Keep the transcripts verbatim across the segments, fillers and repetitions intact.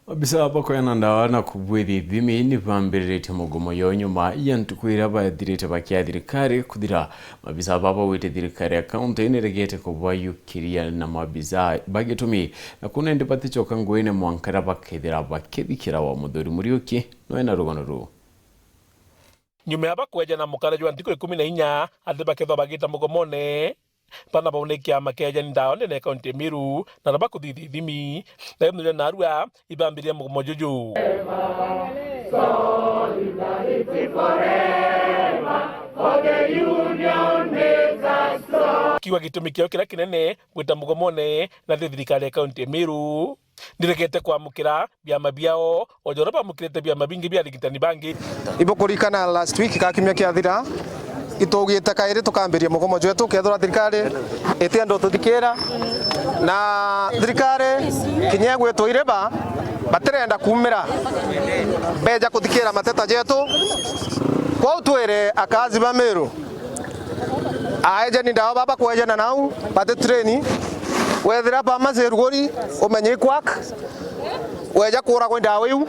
Maabisa bakoeana ndawa na kubwithia ithimi ni bambiriritie mugomo yo nyuma ya ntuku iria bathirite bakia thirikari kuthira. Maabisa baba bauite thirikari ya kaunti niregete kubayukiria na maabisa ba gitumi, na kuna indi baticoka nguine mwanka riria bakethira bakithikira wa Muthuri Muriuki noe na rugano ruu. Nyuma ya bakweja na mukara jwa ntuku ikumi na inya ati bakethwa bagita mugomone, bana bau ni kiama kia ejani ndawa ndene ya kaunti ya Meru, na bakuthithia ithimi, na ithimi narua ibambiria mugomo juju. Kiuga gitumi kiao kiria kinene gwita mugomone na thi thirikari ya kaunti ya Meru ndiregete kwamukira biama biao, o ja uria bamukirite biama bingi bia arigitani bangi. Ibukurikana last week ka kiumia kiathira, itugite kairi tukambiria mugomo jwetu, kethira thirikari itienda ututhikira, na thirikari kinya igwitwa ireba, batirenda kumira beja kuthikira mateta jetu. Kwou twire akazi ba Meru, aejani ndawa baba kwejana nau bati train, wethira pharmacy ruguri, umenye ikwak, weja kuragwa ndawa iu,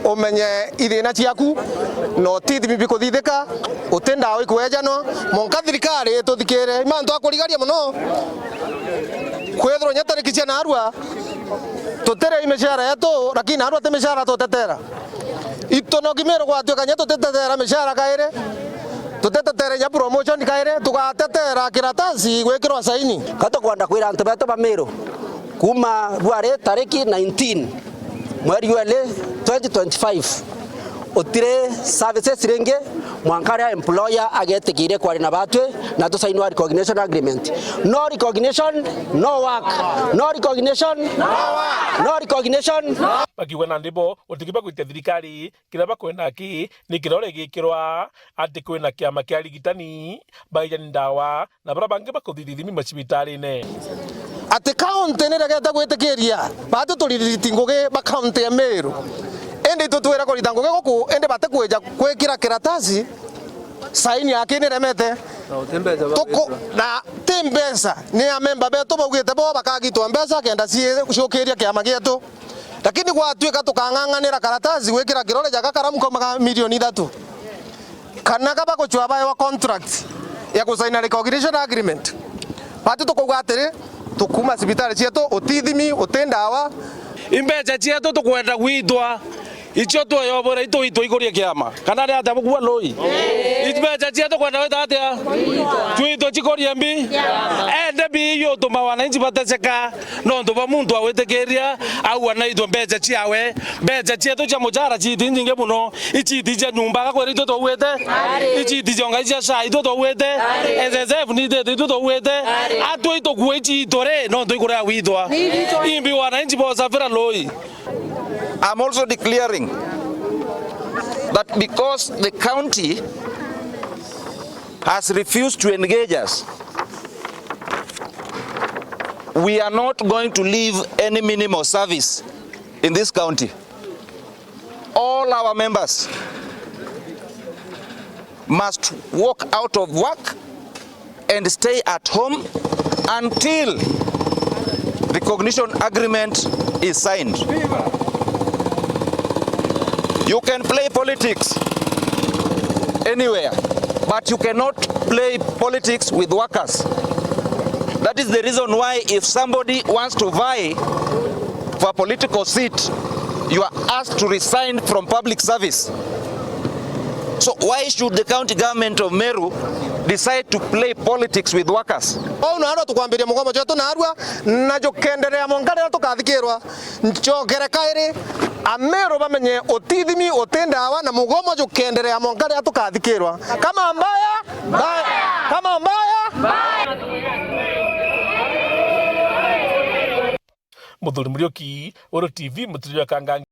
umenye ithina ciaku, na uti ithimi bikuthithika, uti ndawa ikwejanwa, monka thirikari ituthikire. I mantu akurigaria mono, kwithirwa nya tariki cia narua, tutire i mishara yetu, lakini narua ti mishara tutetera. Itonoki Meru gwatuika nya tutitetera mishara kairi, tutitetera nya promotion kairi, tugatetera kiratasi gwikirwa saini. Ka tukwenda kwira antu betu ba Meru, kuma bwari tariki nineteen mweri wa iri twenty twenty-five, utiri services ringi mwanka riria employer agetikiria kwaria na batwi na tusainwa recognition agreement. No recognition, no work. No recognition, no work. No recognition, no. Bakiuga nandi bo utikiba gwita thirikari kiria bakwenda ki ni kirore gikirwa ati kwina kiama kia arigitani, baijani ndawa, na baria bangi bakuthithia ithimi macibitarine. Ati kaunti niregete gwitikiria batu tuririti ngugi ba kaunti ya Meru, indi itutwira kurita ngugi guku, indi batikwija gwikira kiratasi saini yaki niremete. Na ti mbeca bagwitwa. Tuku-, na ti mbeca, ni amemba betu baugite bo bakagitwa mbeca kenda cie-, ciukiria kiama gietu. Lakini gwatuika tukang'ang'anira karatasi gwikira kirore ja gakaramu kauma ga milioni ithatu, kana kaba gucwa baewa contract ya kusaina recognition agreement, batu tukauga atiri, tukuma cibitari cietu, uti ithimi, uti ndawa. I mbeca cietu tukwenda gwitwa, icio tweyobora itu itwa ikurie kiama, kana ri atia bukua lui? I mbeca cietu kwenda gwita atia? Twitwe cikurie mbi? Ende mbi iyo utuma wananchi bateseka. Nontu bwa muntu agwitikiria, aua naitwe mbeca ciawe, mbeca cietu cia mucara ciiti nyingi mono, iciiti cia nyumba, agakwira itwe twauite, iciiti cionga cia cai itwe twauite, N S S F ni itete itwe twauite, atwi tukua iciitu ri, nontu ikuria gwitwa. Imbi wananchi bosafira lui. I'm also declaring that because the county has refused to engage us, we are not going to leave any minimal service in this county. All our members must walk out of work and stay at home until recognition agreement is signed. You can play politics anywhere, but you cannot play politics with workers. That is the reason why if somebody wants to vie for a political seat, you are asked to resign from public service. So why should the county government of Meru decide to play politics with workers? Ou narua tukwambiria mugomo jwetu narua, na jukenderea mwanka riria tukathikirwa. Njokere kairi, Ameru bamenye uti ithimi, uti ndawa, na mugomo jukenderea mwanka riria tukathikirwa. Kama mbaya, mbaya. Kama mbaya, mbaya. Muthuri Muriuki, Uru T V, Mutiri wa Kangangi.